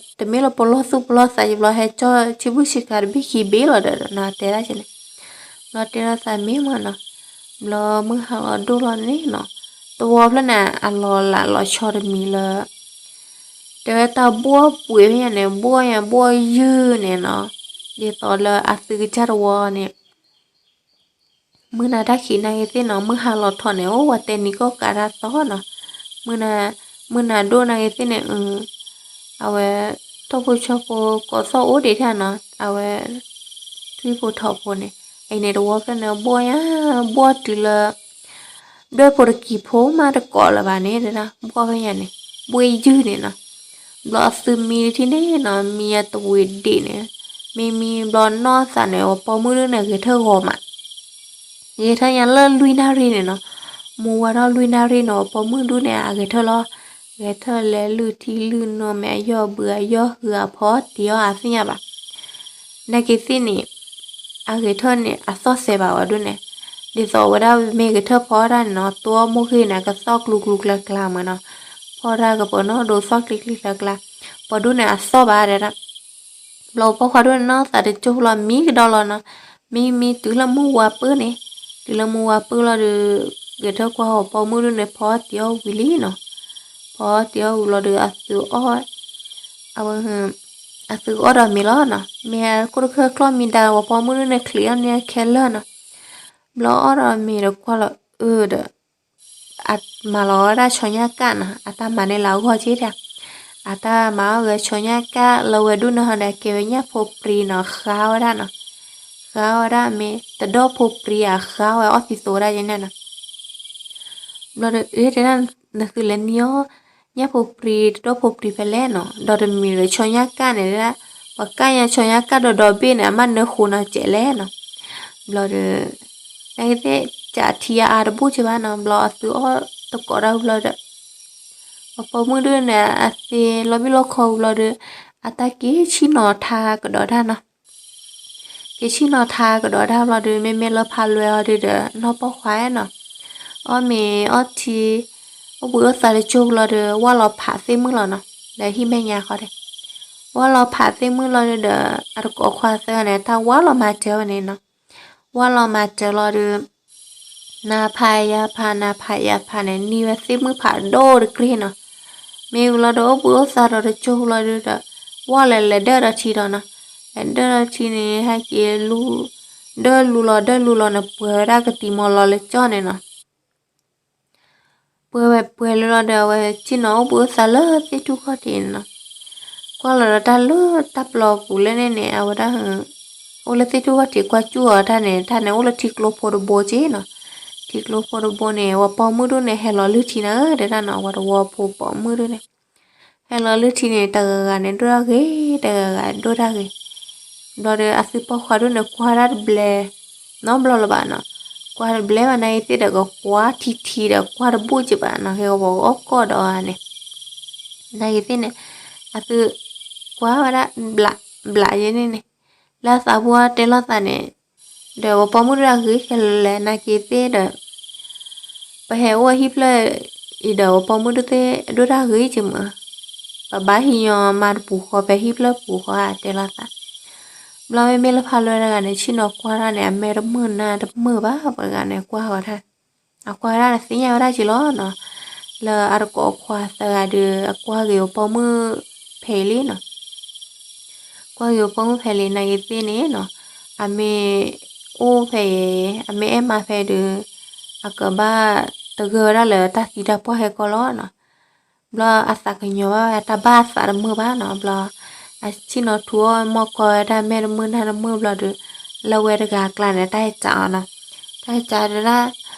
တမ့ၢ်လၢပလီၢ်သူၣ်ပလီၢ်သးယဘျီ ဟဲကၠီဆံဘုၣ်ဆံကၤတဘ့ၣ်ခံဘ့ၣ်လီၤဒီးနီၤ တဲဒၣ်က့န့ၣ်, ဘျီတဲဒၣ်သးမ့ၢ်မးနီၤ, ဘျီမုၢ်ဟါလီၤဒိၣ်လီၤန့ၣ်နီၤ, သဝီဖျၢၣ်န့ၣ် အလီၤလးလီၤဆီတမံၤလၢ တဲဝဲတၢ်ဘှီၣ်ပှ့ၤဖဲညါန့ၣ် ဘှီၣ်ညါဘှီၣ်ယုၢ်န့ၣ်နီၤ, ဒ်သိးလၢအသုကစၢ်တဝီန့ၣ် မုၢ်နၤတၢ်ခံးနာ်က့သ့ၣ်နီၤ မုၢ်ဟါလီၤထီၣ်န့ၣ် အိၣ်ဝဲတဲနံၤကီၢ်ကးတၢ်သီနီၤ, မုၢ်နၤဒိၣ်နာ်က့သ့ၣ်န့ၣ် အဝဲ ထိၣ်ဖိဆီဖိကိးသီၣ်အိၣ်ဒံးတၢ်နီၤ, အဝဲ ထွံၣ်ဖိထိးဖိန့ၣ် အံၤန့ၣ်တဝီဖျၢၣ်န့ၣ် ဘှီၣ်ညါ ဘှီၣ်တုၤလၢ ဒွဲၣ်ဖိတကံၤဖိမးတကိးလၢၤဘၣ်န့ၣ် တဲဒၣ် ဘှီၣ်ဖဲညါန့ၣ် ဘှ့ယုၢ်န့ၣ်နီၤ. ဘျီအသုမံထံၣ်န့ၣ်နီၤ မံအတဝံၤဒံးန့ၣ် မ့မံဘျီနီၢ်သးန့ၣ် ပှၤပိာ်မုၣ်ဒုန့ၣ် ဂဲၤထၢၣ်ဂီၤမး ဂဲၤထၢၣ်ညါလၢလွံၢ်နၣ်ရံၣ်န့ၣ်နီၤ. မုၢ်ဝါထီၣ်လွံၢ်နၣ်ရံၣ်န့ၣ် ပှၤပိာ်မုၣ်ဒုန့ၣ် အဂဲၤထၢၣ်လီၤ. ဂဲၤထၢၣ်လဲၤလုၢ်ထံလုၢ်နိ မ့ၢ်အယီၢ်ဘုးအယီၢ်ဟုးအဖီတံၤအီၣ်အသ့ၣ်ညါဘၣ်. နာ်က့ၤသ့ၣ်န့ၣ် အဂဲၤထၢၣ်န့ၣ် အသီၣ်စဲးဘၣ်ဝဲဒုန့ၣ် ဒ်သိးဝဲဒၣ်မ့ၢ်ဂဲၤထၢၣ်ဖီတၢ်န့ၣ်နီၤ သီၣ်မိၢ်ဂ့ၤန့ၣ် ကသီၣ်ကျူကျူကျါကျါမးနီၤ. ဖီတၢ်ကပၤနီၣ်ဒိသီၣ်ကျံကျံကျါကျါ ပှၤဒုန့ၣ်အသီၣ်ဘၣ်တဲဒၣ်. ဘျီပှၤပိာ်ခွါဒုန့ၣ်နီၢ်သးတကၠိလီၤမံကဒီးလီၤနီၤ. မံမံတုၤလၢမုၢ်ဝါပၢၢ်န့ၣ် တုၤလၢမုၢ်ဝါပၢၢ်လီၤဒီး ဂဲၤထၢၣ်ကွၢ်အီၤပိာ်မုၣ်ဒုန့ၣ် ဖီတံၤအီၣ်ဝံၤလံနီၤ. ဖီတံၤအီၣ်ဝံၤလီၤဒီး အသုအီၣ် အဝဲ အသုအီၣ်ဒီးမ့ၤလီၤနီၤ. မ့ၢ်အခိၣ်တခၢၣ်ကျီၢ်မံၤဒါ ပှၤပိာ်မုၣ်ဒုန့ၣ် ချံးအီၣ်န့ၢ်ခဲလၢာ်နီၤ. ဘျီအီၣ်ဒီးမ့ၤဒီးကွၢ်လီၤအၢဒီး အမၤလီၤဝဲဒၣ်ဆီညၣ်ကၣ်နီၤ အတၢ်မၤန့ၢ်လၢအဂီၢ်က့ဒၣ်. အတၢ်မၤအီၣ်ဂဲၤဆီညၣ်ကၣ်လၢဝဲဒုန့ၣ်ဟီဒီး ကဲဝဲညၣ်ဖိပြံနီၤ ဃါဝဲဒၣ်နီၤ. ဃါဝဲဒၣ်မ့ၢ်တဒီၣ်ဖိပြံအဃါဝဲအီၣ်သံသိးဝဲဒၣ်က့န့ၣ်နီၤ. ဘျီဒီး အ့ တဲဒၣ် နသုလဲၤနံၤအီၣ် ညၣ်ဖိပြံတဒီၣ်ဖိပြံဖဲလဲၣ်နီၤ ဒီးတမံၤဒီးဆီညၣ်ကၣ်န့ၣ်ဒၣ် ပှၤကၣ်ညါဆီညၣ်ကၣ်ဒီးဒီဘ့ၣ်န့ၣ် အမ့ၢ်နၢဃိနီၤစဲးလဲၣ်နီၤ. ဘျီဒီး နကသ့ၣ်ကထံအါအါတဘူၣ်က့ဘၣ်နီၤ ဘျီအသုအီၣ်တကိးဒၣ်ဘျီဒီး ပှၤပိာ်မုၣ်ဒုန့ၣ် အသ့လီၤဘံၣ်လီၤခီဝံၤဘျီဒီး အတၢ်က့ၤဆ့ၣ်နီၤထါကဒီးတၢ်နီၤ. က့ၤဆ့ၣ်နီၤထါကဒီးတၢ်ဘျီဒီး မ့မ့ၢ်လၢဖးလွဲအီၤဒုဒီး နီၢ်ပိာ်ခွါနီၤ အီၣ်မ့ၤအီၣ်ထံ အိၣ်ဘှံးအိၣ်သါတကၠိဘျီဒီး ဝၢ်လီၤဖးသ့ၣ်မုၣ်လီၤနီၤ ဒီးဟံၣ်မဲာ်ညါဃီဒီး ဝၢ်လီၤဖးသ့ၣ်မုၣ်လီၤဒီး အတကိးခွါသၢဂၤန့ၣ် တၢ်ဝၢ်လီၤမၤစၢၤဝဲန့ၣ်နီၤ. ဝၢ်လီၤမၤစၢၤလီၤဒီး နၤဖးယၤဖး နၤဖးယၤဖးန့ၣ် နံၤဝဲသ့ၣ်မုၣ်ဖးဒိၣ်တကြ့းနီၤ. မ့ၢ်ဝံၤလီၤဒီး အိၣ်ဘှံးအိၣ်သါဒီးတကၠိလီၤဒီး ဝၢ်လီၤလဲၤဒၢၣ်ဒီးထံဒီးနီၤ. လဲၤဒၢၣ်ဒီးထံန့ၣ် ဟဲက့ၤလူ ဒၢၣ်လူလီၤဒၢၣ်လူလီၤန့ၣ် ပှဲၤဝဲဒၣ်ကတံၤမီၤလီၤလၢကၠီၣ်န့ၣ်နီၤ. ပှဲၤဝဲပှဲၤလၢလီၤဒီး အဝဲဆ့ၣ်နီၤအိၣ်ဘှံးအိၣ်သါလၢသ့ၣ်ထူၣ်ခီၣ်ထံးန့ၣ်နီၤ. ကွၢ်လီၤဒီးတၢ်လၢတၢ်ပျီပူၤလၢန့ၣ်န့ၣ် အဝဲဒၣ် အိၣ်လၢသ့ၣ်ထူၣ်ခီၣ်ထံးကွၢ်စူၣ်အီၤတၢ်န့ၣ် တၢ်န့ၣ်အိၣ်လၢထံကျိဖိတဘိက့နီၤ. ထံကျိဖိတဘိန့ၣ် ပှၤပိာ်မုၣ်ဒုန့ၣ် ဟဲလီၤလုၢ်ထံနၤဧၢ တဲဒၣ်နီၤ ပှၤတဝီဖိပိာ်မုၣ်ဒုန့ၣ် ဟဲလီၤလုၢ်ထံန့ၣ် တဂၤဂၤန့ၣ်ဒိၣ်တၢ်ဂ့ၤ တဂၤဂၤဒိၣ်တၢ်ဂ့ၤ. ဘျီဒီးအသုပိာ်ခွါဒုန့ၣ် ကွၢ်ဒၣ်တဘျဲ နီတဘျီလၢၤဘၣ်နီၤ. ကွၢ်တဘျဲဘၣ် နာ်ဂ့ၤသ့ၣ်ဒီးကကွၢ်ထံထံဒီးကွၢ်တဘူၣ်က့ဘၣ်နီၤ ဟဲကဝီၤကအီၣ်ကီၢ်ဒီးန့ၣ် နာ်ဂ့ၤသ့ၣ်န့ၣ် အသုကွၢ်ဝဲဒၣ် ဘျးဘျးယဲန့ၣ်န့ၣ် လၢအသးပူၤတဲလိာ်သးန့ၣ် ဒီးပှၤပိာ်မုၣ်ဒိၣ်တၢ်ဂ့ၤခဲလၢာ် နာ်က့ၤသ့ၣ်ဒီး ပဟဲအိၣ်ဟံၣ်ဖျၢၣ်အံၤဒီး ပှၤပိာ်မုၣ်ဒိၣ်သ့ၣ်ဒိၣ်တၢ်ဂ့ၤက့ၤမး ပဘၣ်ဟံးညီမါတပူၤဃီ ပဟံၣ်ဖျၢၣ်ပူၤဃီဧါ တဲလိာ်သး. ဘျီမ့မ့ၢ်လၢဖးလွဲတဂၤန့ၣ် ဆ့ၣ်နီၤကွၢ်တၢ်န့ၣ် အမဲာ်တမုာ်နါတမုာ်ဘၣ် ပှၤဂၤန့ၣ် ကွၢ်ဃီၤတၢ် အကွၢ်ဝဲဒၣ်န့ၣ်သ့ၣ်ညါဝဲဒၣ်က့ၤလီၤနီၤ. လၢအတကိးခွါသၢဂၤဒီး အကွၢ်က့ၤပှၤပိာ်မုၣ်ဖဲအံၤလံနီၤ. ကွၢ်က့ၤပှၤပိာ်မုၣ်ဖဲလံ နာ်ဂ့ၤသ့ၣ်န့ၣ်နီၤ အမ့ၢ်အိၣ်ဖဲအံၤ အမ့ၢ်အဲၣ်မါဖဲဒီး အကဘၣ်တဂၢၢ်ဝဲဒၣ်လၢတၢ်သံတၢ်ပှၢ်ဟဲကီၢ်လီၤနီၤ. ဘျီအသးကညီၤဘၣ်ဝဲ တၢ်ဘၣ်အသးတမုာ်ဘၣ်နီၤ. ဘျီ အဆ့ၣ်နီၤထူအီၣ်မီၢ်ကီဝဲဒၣ်မဲာ်တမုာ်နါတမုာ်ဘျီဒီး လၢဝဲတဂၤအကျါန့ၣ် တၢ်ဟဲစးအီၤနီၤ. တၢ်ဟဲစးတဲဒၣ်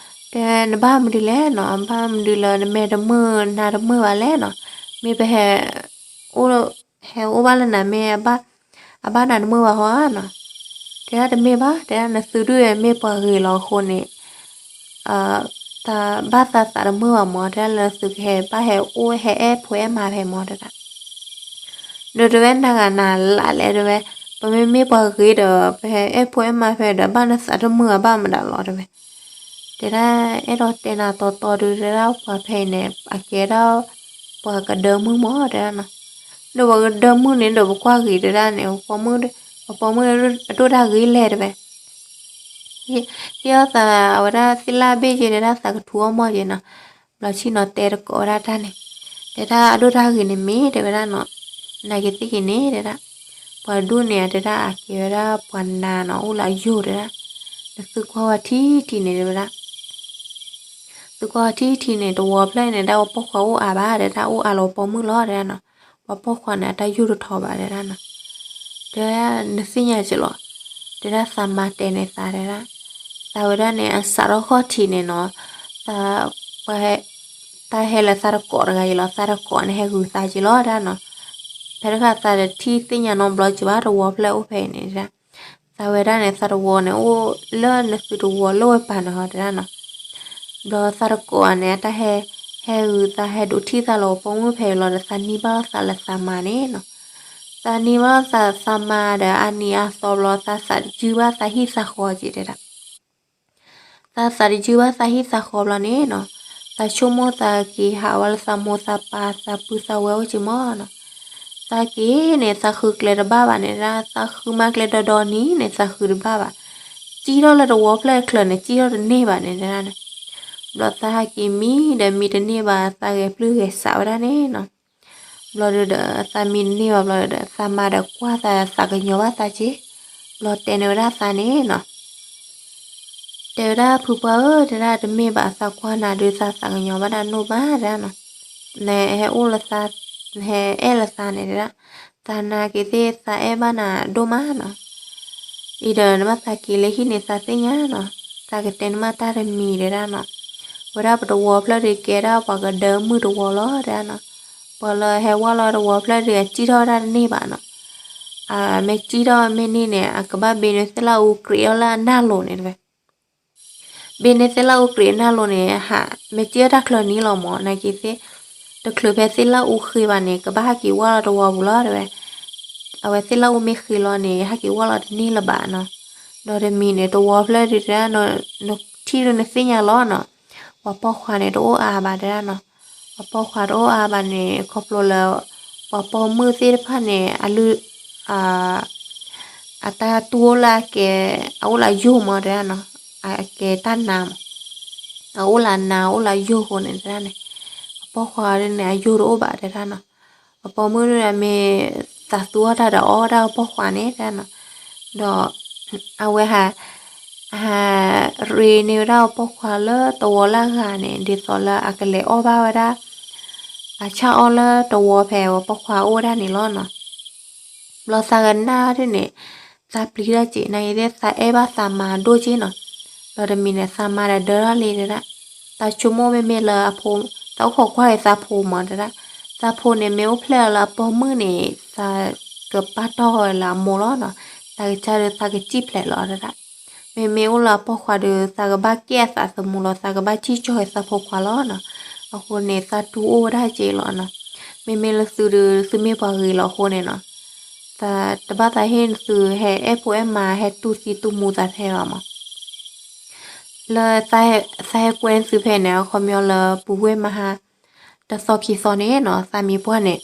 တဲနဘၣ်မနုၤလဲၣ်နီၤ ဘၣ်မနုၤလၢနမဲာ်တမုာ်နါတမုာ်ဘၣ်လဲၣ်နီၤ. မ့ၢ်ပဟဲ အိၣ် ဟဲအိၣ်ဘၣ်လၢနၤမ့ၢ် အဘၣ်နၤတမုာ်ဘၣ်ဟီဧါနီၤ. တဲဒၣ်တမ့ၢ်ဘၣ် တဲဒၣ်နသုဒုးမ့ၢ်ပှၤဂ့ၤလီၤအဃိန့ၣ် တၢ်ဘၣ်သးသးတမုာ်ဘၣ်မၢ် တဲဒၣ်လၢသုကဟဲဘၣ်ဟဲအိၣ်ဟဲအဲၣ်ဖိအဲၣ်မါဖဲမၢ်တဲဒၣ်. ဒီးတဲဝဲနၤဂၤနၤလၢ်လဲၣ်တဲဝဲ ပမ့မ့ၢ်ပှၤဂ့ၤဒီး ပဟဲအဲၣ်ဖိအဲၣ်မါဖဲဒီး ဘၣ်နသးတမုာ်အဘၣ်မတၤလီၤတဲဝဲ. တဲဒၣ်အဲၣ်ဒိးတဲနၤတီတီဒုး တဲဒၣ်ပှၤဖဲအံၤန့ၣ် အကဲဒၣ် ပှၤကဒၢမုၢ်မၢ်တဲဒၣ်နီၤ. ဒီးပှၤကဒၢမုၢ်န့ၣ်ဒီးပကွၢ်ဂ့ၤတဲဒၣ်န့ၣ် ပှၤပိာ်မုၣ်အဒိၣ်တၢ်ဂ့ၤလဲၣ်တဲဝဲ ဟ့ၣ်အီၣ်သးအဝဲဒၣ်သ့ၣ်လၣ်ဘ့ၣ်က့ၤ တဲဒၣ်သးကထူအီၣ်မီၢ်က့ၤနီၤ. ဘျီဆ့ၣ်နီၤတဲတကိးဝဲဒၣ်တၢ်န့ၣ် တဲဒၣ်အဒိၣ်တၢ်ဂ့ၤန့ၣ်မ့ၢ်တဲဝဲဒၣ်နီၤ. နာ်က့ၤသ့ၣ်က့ၤန့ၣ်တဲဒၣ် ပှၤဒူၣ်န့ၣ်တဲဒၣ် အကဲဝဲဒၣ်ပှၤနါနီၤ အိၣ်လၢယိာ်တဲဒၣ်. နသုကွၢ်ဝဲထံထံန့ၣ်တဲဝဲဒၣ် သုကွၢ်ထံထံန့ၣ် တဝီဖျၢၣ်န့ၣ် ဒၣ်ပှၤပိာ်ခွါအိၣ်အါဘၣ်တဲဒၣ် အိၣ်အါလီၤပှၤပိာ်မုၣ်လီၤတဲဒၣ်နီၤ. ပှၤပိာ်ခွါန့ၣ် အတၢ်ယိာ်တထီဘၣ်တဲဒၣ်နီၤ. တဲဒၣ်နသ့ၣ်ညါက့ၤလီၤ. တဲဒၣ်သးမါတဲန့ၣ်သးတဲဒၣ် သးဝဲဒၣ်န့ၣ် အစးထီၣ်ခီၣ်ထံးန့ၣ်နီၤ သး ပှၤဟဲ တၢ်ဟဲလၢသးတကိးတဂၤအံၤလီၤ, သးတကိးန့ၣ်ဟဲဂုာ်သးက့ၤလီၤဒၣ်နီၤ. ဖဲတခါသးတထံၣ်သ့ၣ်ညါနီတဘျီက့ၤဘၣ် တဝီဖျၢၣ်အိၣ်ဖဲအံၤန့ၣ်ဒၣ်, သးဝဲဒၣ်န့ၣ် သးတဝီန့ၣ် အိၣ်လၢနသုတဝီလၢဝဲပၤန့ၣ်ဟီဒၣ်နီၤ. ဘျီသးတကိးန့ၣ် အတၢ်ဟဲ ဟဲဂုာ်သး ဟဲဒိးထံၣ်သးလီၤ ပိာ်မုၣ်ဖဲအံၤလီၤဒီး သးန့ၢ်ဘၣ်လိာ်သးလၢသးမါန့ၣ်နီၤ. သးန့ၢ်ဘၣ်လိာ်သး သးမါဒီးအနံၤအသီဘျီ သးသးတယုၢ်ဘၣ်သးဟံၣ်သးဃီက့ၤတဲဒၣ် သးသးတယုၢ်ဘၣ်သးဟံၣ်သးဃီဘျီန့ၣ်နီၤ, သးဆိကမိၣ်သးက့ၤဟးဝဲလၢသးမိၢ်သးပၢ်သးပုၢ်သးဝဲၢ်အိၣ်က့ၤမၢ်နီၤ. သးက့ၤန့ၣ် သးဃုကျဲတဘၣ်ဘၣ်န့ၣ်ဒၣ်, သးဃုမၤကျဲဒီဒီနံၤန့ၣ် သးဃုတဘၣ်ဘၣ်, စံၣ်ထီၣ်လၢတဝီဖျၢၣ်ချၢန့ၣ် စံၣ်ထီၣ်တန့ၢ်ဘၣ်န့ၣ်ဒၣ်န့ၣ်. ဘျီသးဟဲက့ၤမံဒီးမံတန့ၢ်ဘၣ် သးဂဲၤပျုၢ်ဂဲၤစးဝဲဒၣ်န့ၣ်နီၤ. ဘျီဒီး သးမံတန့ၢ်ဘၣ်ဘျီဒီး သးမါဒီးကွၢ်သးသးကညီၤဘၣ်သးက့ၤ, ဘျီတဲန့ၢ်ဝဲဒၣ်သးန့ၣ်နီၤ. တဲဝဲဒၣ်ဖုပှၢ်ဧၢ, တဲဒၣ် တမ့ၢ်ဘၣ်သးကွၢ်နၤဒီး သးသးကညီၤဘၣ်နၤဒိၣ်မးတဲဒၣ်နီၤ. နဟဲအိၣ်လၢသး, နဟဲအဲၣ်လၢသးန့ၣ်တဲဒၣ်, သးနာ်က့ၤသ့ၣ်သးအဲၣ်ဘၣ်နၤဒိၣ်မးနီၤ. အံၤဒီးနဘၣ်သးက့ၤလၢဟံၣ်န့ၣ်သးသ့ၣ်ညါနီၤ, သးကတဲနမ့ၢ်တၢ်တမံၤတဲဒၣ်နီၤ. ဝဲဒၣ်ပတဝီဖျၢၣ်ဒီးကဲဒၣ်ပှၤကဒၢမုၢ်တဝီလီၤတဲဒၣ်နီၤ. ပှၤလၢဟဲဝဲလီၤတဝီဖျၢၣ်ဒီး အစံၣ်ထီၣ်ဝဲဒၣ်တန့ၢ်ဘၣ်နီၤ. အမ့ၢ်စံၣ်ထီၣ်မ့ၢ်န့ၢ်န့ၣ် အကဘၣ်ဘ့န့ၢ်သ့ၣ်လၣ်အူကြးအီၣ်လၢအနၢ်လိၤန့ၣ်တဝဲ ဘ့န့ၢ်သ့ၣ်လၣ်အူကြးအနၢ်လိၤန့ၣ် ဟး မ့ၢ်စံၣ်ထီၣ်တၢ်ချၢနံၤလီၤမၢ်, နာ်က့ၤသ့ၣ်, တချုးဖဲသ့ၣ်လၣ်အူဃ့ဘၣ်န့ၣ် ကဘၣ်ဟဲက့ၤဝဲလီၤတဝီပူၤလီၤတဝဲ. အဝဲသ့ၣ်လၣ်အူမ့ၢ်ဃ့လီၤန့ၣ် ဟဲက့ၤဝဲလီၤတန့ၢ်လၢၤဘၣ်နီၤ. ဒီးတမံၤန့ၣ် တဝီဖျၢၣ်ဒုးတဲဒၣ်, နထံၣ်ဒုးနသ့ၣ်ညါလီၤနီၤ. ပှၤပိာ်ခွါန့ၣ်တအိၣ်အါဘၣ်တဲဒၣ်နီၤ. ပှၤပိာ်ခွါတအိၣ်အါဘၣ်န့ၣ် ခီဖျိလၢ ပှၤပိာ်မုၣ်သ့ၣ်တဖၣ်န့ၣ် အလုၢ် အတၢ်တူၢ်အိၣ်လၢအကဲ, အအိၣ်လၢယိာ်မၢ်တဲဒၣ်နီၤ, အကဲတၢ်နါမၢ်, အအိၣ်လၢအနါ အအိၣ်လၢအယိာ်အဃိန့ၣ်တဲဒၣ်န့ၣ်, အပိာ်ခွါဒ်န့ၣ် အယိာ်တအိၣ်ဘၣ်တဲဒၣ်နီၤ. အပိာ်မုၣ်ဒ်န့ၣ် မ့ၢ်သးသူအီၣ်တၢ်ဒီးအီၣ်ဝဲဒၣ်အပိာ်ခွါန့ၣ်တဲဒၣ်နီၤ. ဒီး အဝဲဟး ဟးရ့န့ၢ်ဝဲဒၣ်အပိာ်ခွါလၢတဝီလၢအဂၤန့ၣ် ဒ်သိးလၢအကလဲၤအီၣ်ဘၣ်ဝဲဒၣ် အဆၣ်အီၣ်လၢတဝီဖဲအပိာ်ခွါအိၣ်ဝဲဒၣ်န့ၣ်လီၤနီၤ. ဘျီသးကနၣ်ဒ်န့ၣ် သးပျံၤတၢ်က့ၤ နာ်က့ၤသ့ၣ်သးအဲၣ်ဘၣ်သးမါဒိၣ်က့ၤနီၤ. ဒီးတမံၤန့ၣ် သးမါဒီးဒၢထီၣ်လံတဲဒၣ်, သးဆိကမိၣ်မ့မ့ၢ်လၢအဖိ, သးအိၣ်ခိးကွၢ်က့ၤသးဖိမၢ်တဲဒၣ်, သးဖိန့ၣ် မ့ၢ်အိၣ်ဖျဲၣ်လၢအပိာ်မုၣ်န့ၣ် သးကပာ်တီၢ်ဝဲလၢအမိၢ်လီၤနီၤ. သးကစၢ်ဒီးသးကစံၣ်ဖျဲးလီၤတဲဒၣ်. မ့မ့ၢ်အိၣ်လၢအပိာ်ခွါဒီး သးကဘၣ်ကဲအသးသမူလီၤ, သးကဘၣ်စံၣ်ကၠီၤက့ၤသးဖိခွါလီၤနီၤ. အဃိန့ၣ် သးတူၢ်အိၣ်ဝဲဒၣ်က့ၤလီၤနီၤ. မ့မ့ၢ်လၢသုဒီး သုမ့ၢ်ပှၤဂ့ၤလီၤအဃိန့ၣ်နီၤ, သးတဘၣ်သးဟ့ၣ်သုဟဲအဲၣ်ဖိအဲၣ်မါ ဟဲတူၢ်သံတူၢ်မူသးဖဲဘၣ်မၢ်. လၢ သးဟဲကွဲန့ၢ်သုဖဲန့ၣ် အခီပညီလၢပူၤဝဲၢ်မဟါ တသီခံသီန့ၣ်နီၤ, သးမံၤပှၢ်န့ၣ်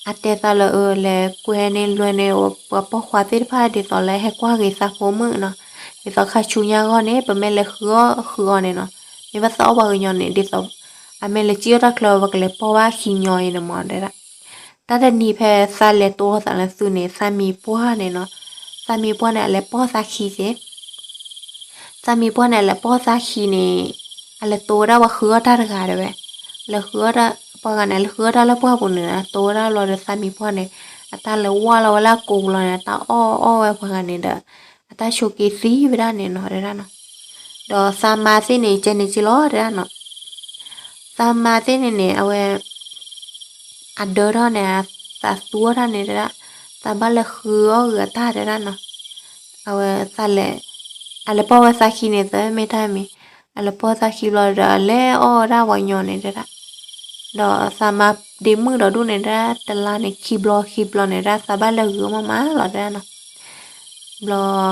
အတဲသးလၢ အၢ လဲၤကွဲန့ၢ်လွဲန့ၢ် ပှၤပိာ်ခွါသ့ၣ်တဖၣ် ဒ်သိးလၢဟဲကွၢ်က့ၤသးဖိမုၣ်နီၤ. ဒ်သိးခါဆူညါဂီၢ်န့ၣ် ပမ့ၢ်လဲၤဃုအီၣ်ဃုအီန့ၣ်နီၤ, မ့ၢ်ဘၣ်သးအီၣ်ပှၤကညီန့ၣ် ဒ်သိး အမ့ၢ်လဲၤစံၣ်အီၣ်တၢ်ချၢ ပကလဲၤပိာ်ဘၣ်ခံညီအံၤန့ၣ်မၢ်တဲဒၣ်. တၢ်တနံၤဖဲသးလဲၤတိသးလၢသုန့ၣ် သးမံၤပှၢ်န့ၣ်နီၤ, သးမံၤပှၢ်န့ၣ် အလဲၤပိာ်သးခံက့ၤ သးမံၤပှၢ်န့ၣ် အလဲၤပိာ်သးခံန့ၣ် အလဲၤတိဝဲဒၣ်ပှၤဃုအီၣ်တၢ်တဂၤတဲဝဲ, လဲၤဃုအီၣ်တၢ် ပှၤဂၤန့ၣ် လဲၤဃုအီၣ်တၢ်လၢပှၢ်ပူၤန့ၣ် တိဝဲဒၣ်ဘျီဒီး သးမံၤပှၢ်န့ၣ် အတၢ်လဲၤဝၢ်လီၤဝဲလၢအကိာ်ပူၤလီၤန့ၣ် အတၢ်အီၣ်အီၣ်ဝဲပှၤဂၤန့ၣ်ဒီး အတၢ်ဆိးက့သံဝဲဒၣ်န့ၣ်နီၤတဲဒၣ်နီၤ. ဒီးသးမါသ့ၣ်န့ၣ် ကဲန့ၣ်က့ၤလီၤတဲဒၣ်နီၤ. သးမါသ့ၣ်န့ၣ်န့ၣ် အဝဲ အဒၢထီၣ်န့ၣ် သးသူအီၣ်တၢ်န့ၣ်တဲဒၣ်, သးဘၣ်လဲၤဃုအီၣ်ဂ့ၤအတၢ်တဲဒၣ်နီၤ. အဝဲသးလဲၤ, အလဲၤပိာ်ဝဲသးခံန့ၣ် သၢမ့ၢ်တၢ်မံၤ, အလဲၤပိာ်သးခံဘျီဒီး အလဲၤအီၣ်ဝဲဒၣ်ပှၤကညီန့ၣ်တဲဒၣ်. ဒီးသးမါဒ့မုၣ်ဒီးဒိၣ်န့ၣ်တဲဒၣ် တလါန့ၣ်ခံဘျီခံဘျီန့ၣ်တဲဒၣ် သးဘၣ်လဲၤဂုာ်အီၣ်မးမးလီၤတဲဒၣ်နီၤ. ဘျီ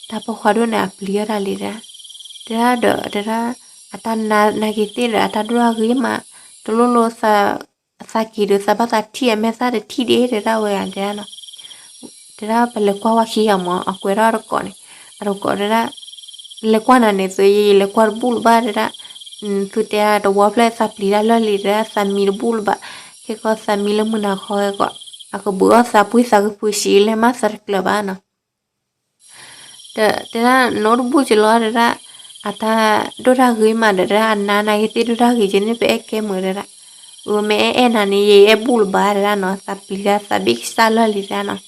တၢ်ပိာ်ခွါဒိၣ်န့ၣ် အပျံၤအီၣ်တၢ်လံတဲဒၣ်, တဲဒၣ်ဒီးတဲဒၣ် အတၢ်နာ်က့ၤသ့ၣ်ဒီး အတၢ်ဒိၣ်တၢ်ဂ့ၤမး, တလိၣ်လိၣ်သး သးက့ၤဒီး သးဘၣ်သးထံၣ်အမဲာ်သၣ်တထံၣ်ဒ့တဲဒၣ်ဝဲဂၤတဲဒၣ်နီၤ. တဲဒၣ်ပလဲၤကွၢ်ဝဲခံဂၤမၢ် အကွဲးထီၣ်တကိးန့ၣ်, အတကိးတဲဒၣ်, လဲၤကွၢ်နၤန့ၣ်သု ယလဲၤကွၢ်တဘူၣ်လၢၤဘၣ်တဲဒၣ်, သုတဲတဝီဖျၢၣ်သးပျံၤတၢ်လၢာ်လံတဲဒၣ် သးမံတဘူၣ်လၢၤဘၣ်, ခဲကီသးမံလၢမုၢ်နၤခီခဲကီ, အကဘုးအီၣ်သးပှံၢ်သးကဖုးဆံးလဲၣ်မးသးတကျၢၤဘၣ်နီၤ. တဲဒၣ် နအိၣ်တဘူၣ်က့ၤလီၤတဲဒၣ်, အတၢ်ဒိၣ်တၢ်ဂ့ၤမးဒီးတဲဒၣ် အနာ်နာ်က့ၤသ့ၣ်ဒိၣ်တၢ်ဂ့ၤက့ၤန့ၣ် ပအဲၣ်ကဲမုာ်တဲဒၣ်, အမ့ၢ်အဲၣ်အဲၣ်နၤန့ၣ် ယအဲၣ်ဘူၣ်လၢၤဘၣ်တဲဒၣ်နီၤ, သးပျံၤတၢ်သးဘ့ၣ်ကစၢ်လၢာ်လံတဲဒၣ်နီၤ.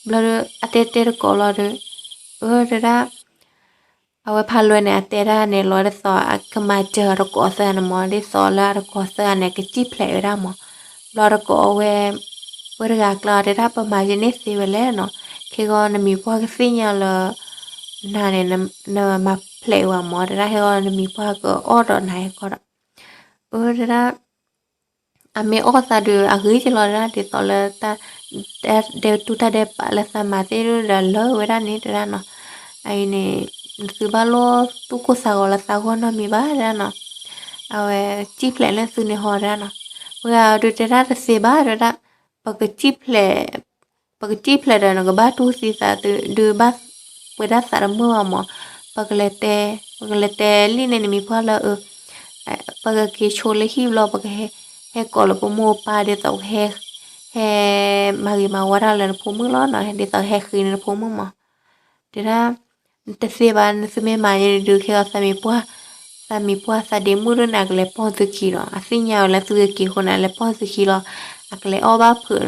ဘျီဒီး အတဲတဲတကိးလီၤဒီး, အၢ တဲဒၣ် အဝဲဖးလွဲန့ၣ် အတဲဒၣ်န့ၣ်လီၤ ဒ်သိးအကမၤစၢၤအတကိးသၢဂၤန့ၣ်မး ဒ်သိးလၢအတကိးသၢဂၤန့ၣ် ကစံၣ်ဖျဲးဝဲဒၣ်မး. ဘျီတကိးဝဲ ဝဲတဂၤကျါတဲဒၣ် ပမၤယန့ၢ်သ့ဝဲလဲၣ်နီၤ, ခဲဂီၤနမံၤပှၢ်ကသ့ၣ်ညါလၢ နၤန့ၣ် နမၤဖျဲးဝဲမး တဲဒၣ် ဟဲဂီၤနမံၤပှၢ်ကအီၣ်ဒီးနၤဟဲကီၢ်ဒီး အၢ တဲဒၣ် အမ့ၢ်အီၣ်သးဒုး အဂ့ၤက့ၤလီၤတဲဒၣ် ဒ်သိးလၢ တၢ်ဒဲးတူၢ်တၢ်ဒဲးပာ်လၢသးမၤသ့ၣ်ဒုးဒီးလၢဝဲဒၣ်န့ၣ်တဲဒၣ်နီၤ. အအံၤန့ၣ် နသုဘၣ်လိၣ်သူၣ်ကိၢ်သးဂီၤလၢသးဂီၢ်နီတမံၤဘၣ်တဲဒၣ်နီၤ. အဝဲစံၣ်ဖျဲးလၢသုန့ၣ်ဟီတဲဒၣ်နီၤ. ဝဲဒၣ်ဒုးတဲဒၣ်တသ့ဘၣ်တဲဒၣ် ပကစံၣ်ဖျဲး ပကစံၣ်ဖျဲးဒီးနကဘၣ်တူၢ်သံသးဒုးဘၣ်ပှဲၤဒၣ်သးတမုာ်ဘၣ်မး. ပကလဲၤတဲ ပကလဲၤတဲလံန့ၣ်နမံၤပှၢ်လၢအ ပကက့ၤဆိလၢဟံၣ်ဘျီ ပကဟဲ ဟဲကိးလၢပမိၢ်ပၢ်ဒ်သိးပကဟဲ ဟဲမၤဂ့ၤမၤဝါတၢ်လၢနဖိမုၣ်လီၤနီၤ, ဒ်သိးဟဲဃ့န့ၢ်နဖိမုၣ်မး. တဲဒၣ် တသ့ဘၣ် နသုမ့ၢ်မၤယဲဒုး ခဲဂီၤသးမံၤပှၢ် သးမံၤပှၢ်သးဒ့မုၣ်ဒုးန့ၣ် အကလဲၤပိာ်သုခံနီၤ. အသ့ၣ်ညါဝဲလၢသုကက့ၤအဃိန့ၣ် အလဲၤပိာ်သုခံလီၤ. အကလဲၤအီၣ်ဘၣ်ဖုး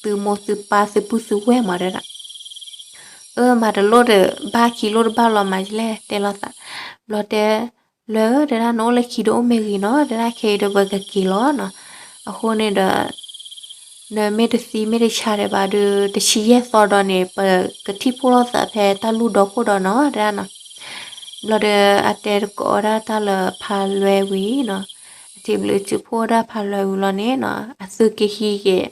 သုမိၢ်သုပၢ်သုပုၢ်သုဝဲၢ်မးတဲဒၣ်. အၢ မၤတလိၣ်ဒီး ဘၣ်ခံလိၣ်တဘၣ်လီၤ မၤယလဲၣ် တဲလိာ်သး. ဘျီတဲ လွဲၢ်ဧၢ တဲဒၣ် နအိၣ်လၢခံဒီးအိၣ်မ့ၢ်ဂ့ၤနီၤ တဲဒၣ် ခဲအံၤဒီးပကက့ၤလီၤနီၤ. အဃိန့ၣ်ဒီး နမ့ၢ်တသံမ့ၢ်တဆါဒံးဘၣ်ဒီး တဆံယဲၢ်သီဒီးန့ၣ် ပကထံၣ်ဖှိၣ်လိာ်သးဖဲတၢ်လူၢ်ဒီခိၣ်ဒီးနီၤ တဲဒၣ်နီၤ. ဘျီဒီးအတဲတကိးဝဲဒၣ်တၢ်လၢဖးလွဲဝံၤနီၤ, အထံဘျုးစုဖှိၣ်ဝဲဒၣ်ဖးလွဲဝံၤလီၤန့ၣ်နီၤ အသုက့ၤဟံးက့ၤ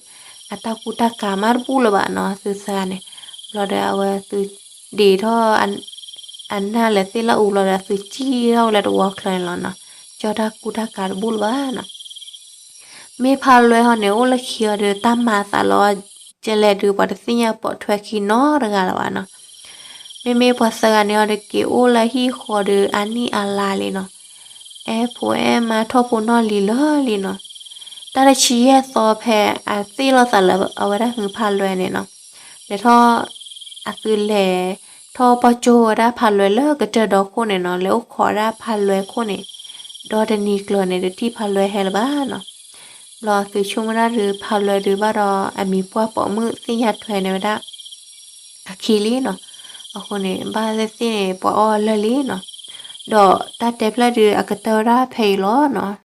အတၢ်ကူတၢ်ကၤမးတဘူၣ်လၢၤဘၣ်နီၤ သုသၢဂၤန့ၣ်. ဘျီဒီးအဝဲသုဒ့းထီၣ် အနၢ်လဲၤသ့ၣ်လၢအူလီၤဒီး သုစံၣ်ထီၣ်ဝဲလၢတဝီချၢန့ၣ်လီၤနီၤ, ကၠီတၢ်ကူတၢ်ကၤတဘူၣ်လၢၤဘၣ်နီၤ. မ့ၢ်ဖးလွဲဟီန့ၣ် အိၣ်လၢခံအီၤဒီး တၢ်မၤအသးလီၤ ကလဲၣ်ဒုး ပှၤတသ့ၣ်ညါပိာ်ထွဲခံနီတဂၤလၢၤဘၣ်နီၤ. မ့မ့ၢ်ပှၤသၢဂၤန့ၣ်အီၤဒီး က့ၤအိၣ်လၢဟံၣ်ဃီဒီး အါနံၣ်အါလါလံနီၤ, အဲၣ်ဖိအဲၣ်မါထီၣ်ဖိနီၢ်လံၤလၢာ်လံနီၤ. တၢ်တဆံယဲၢ်သီဖဲ အသ့ၣ်လိာ်သးလၢအဝဲဒၣ်ဟုဖးလွဲန့ၣ်နီၤ, လဲၤထီၣ် အသုလဲၤထီၣ်ပီၢ်ကၠိဝဲဒၣ်ဖးလွဲလၢကတၢၢ်ဒီခိၣ်န့ၣ်နီၤ, လဲၤအိၣ်ခိးဒၣ်ဖးလွဲခိၣ်န့ၣ်, ဒီတနံၤကျၢၤန့ၣ် တထံၣ်ဖးလွဲဟဲလၢၤဘၣ်နီၤ. ဘျီသုဆိကမိၣ်ဒၣ်ဒုး ဖးလွဲဒုးဘၣ်ဒီး အမံၤပှၢ်ပိာ်မုၣ်သ့ၣ်ညါထွဲန့ၢ်ဝဲဒၣ် အခံလံနီၤ. အဃိန့ၣ် ဘၣ်သ့ၣ်သ့ၣ်န့ၣ် ပှၤအီၣ်လၢာ်လံနီၤ. ဒီးတၢ်တဲဖျၢၣ်ဒုး အကတၢၢ်ဝဲဒၣ်ဖဲအံၤလီၤနီၤ.